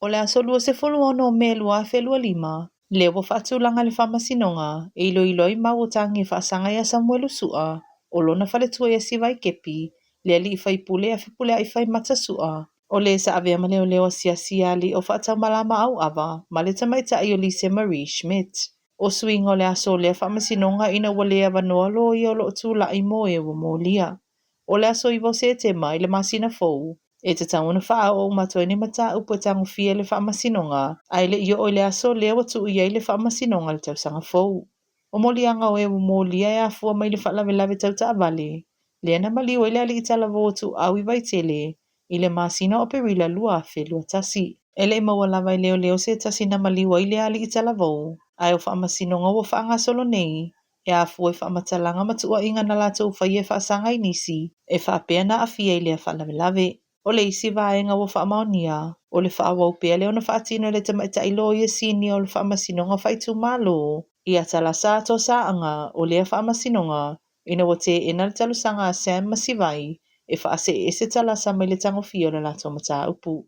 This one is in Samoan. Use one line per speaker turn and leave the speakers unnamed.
O le aso 26 o Me 2025, lea ua faatulaga e le Faamasinoga e iloilo ai mau o tagi e faasaga ia Samuelu Su'a, o lona faletua ia Sivaai Kepi, le alii faipule ia Fepuleai Faimata Su'a, o le sa avea ma leoleo asiasi ia alii o faataumalama auava ma le tamaitai o Lise Marie Schmidt. O suiga o le aso o lea faamasinoga ina ua le avanoa loia o lo o tulai mo e ua molia. O le aso 9 o Setema i le masina fou, e tatau ona faaoo uma atu ai nei mataupu e tagofia e le Faamasinoga, ae le i oo i le aso lea ua tuu i ai le Faamasinoga i le tausaga fou. O moliaga o e ua molia e afua mai i le faalavelave tau taavale, lea na maliu ai le alii talavou o Tuuau i Vaitele i le masina o Aperila 2021. E le i maua lava e leoleo se tasi na maliu ai lea alii talavou, ae o faamasinoga ua faagasolo nei, e afua i faamatalaga ma tuuaiga na latou faia e faasaga i nisi e faapea na aafia i lea faalavelave. O le isi vaega ua faamaonia, o le faaauau pea lea ona faatino e le tamaitai loia sinia o le Faamasinoga Faaitumalo ia Talasa Atoa Saaga o lea faamasinoga ina ua teena le talosaga a Sam ma Sivai e faasee ese Talasa mai le tagofia o le latou mataupu.